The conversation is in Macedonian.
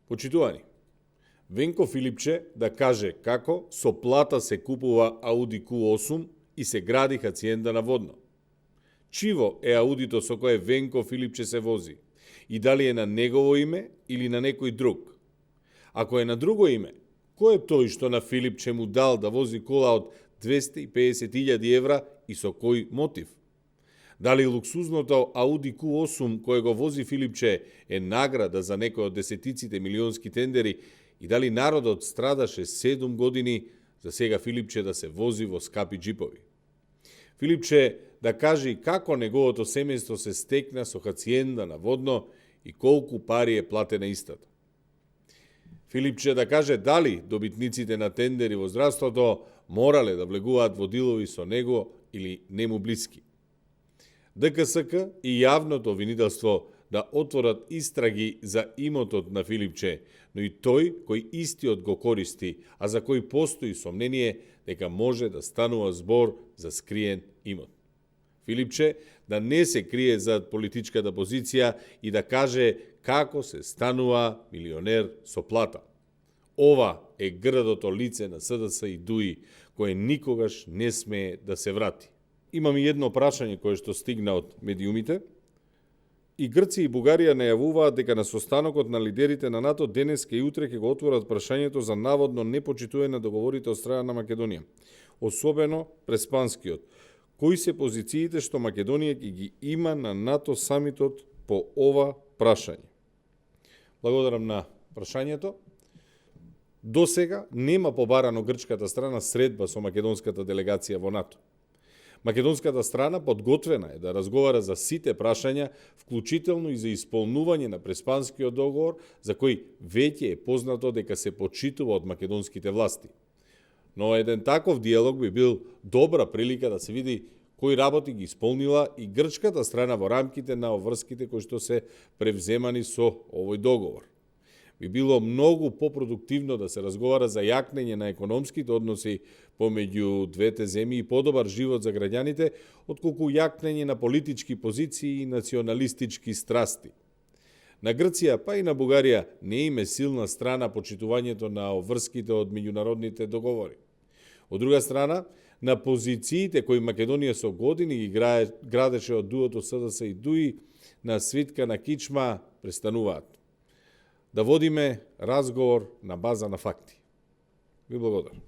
Почитувани, Венко Филипче да каже како со плата се купува Ауди Q8 и се гради хациенда на Водно. Чиво е Аудито со кое Венко Филипче се вози и дали е на негово име или на некој друг? Ако е на друго име, кој е тој што на Филипче му дал да вози кола од 250.000 евра и со кој мотив? Дали луксузното Ауди Q8 кое го вози Филипче е награда за некој од десетиците милионски тендери и дали народот страдаше 7 години за сега Филипче да се вози во скапи джипови? Филипче да каже како неговото семејство се стекна со хациенда на Водно и колку пари е платена истата. Филипче да каже дали добитниците на тендери во здравството морале да влегуваат во дилови со него или нему блиски. ДКСК и јавното обвинителство да отворат истраги за имотот на Филипче, но и тој кој истиот го користи, а за кој постои сомнение дека може да станува збор за скриен имот. Филипче да не се крие за политичката позиција и да каже како се станува милионер со плата. Ова е грдото лице на СДС и ДУИ, кое никогаш не смее да се врати. Имам и едно прашање кое што стигна од медиумите. И Грција и Бугарија најавуваат дека на состанокот на лидерите на НАТО денеска и утре ќе го отворат прашањето за наводно непочитување на договорите од страна на Македонија, особено Преспанскиот. Кои се позициите што Македонија ќе ги има на НАТО самитот по ова прашање? Благодарам на прашањето. До сега нема побарано грчката страна средба со македонската делегација во НАТО. Македонската страна подготвена е да разговара за сите прашања, вклучително и за исполнување на Преспанскиот договор, за кој веќе е познато дека се почитува од македонските власти. Но еден таков диалог би бил добра прилика да се види кои работи ги исполнила и грчката страна во рамките на обврските кои што се превземани со овој договор. Би било многу попродуктивно да се разговара за јакнење на економските односи помеѓу двете земји и подобар живот за граѓаните, отколку јакнење на политички позиции и националистички страсти. На Грција, па и на Бугарија, не им е силна страна почитувањето на обврските од меѓународните договори. Од друга страна, на позициите кои Македонија со години ги градеше од дуото СДС и ДУИ на свитка на кичма престануваат. Да водиме разговор на база на факти. Ви благодарам.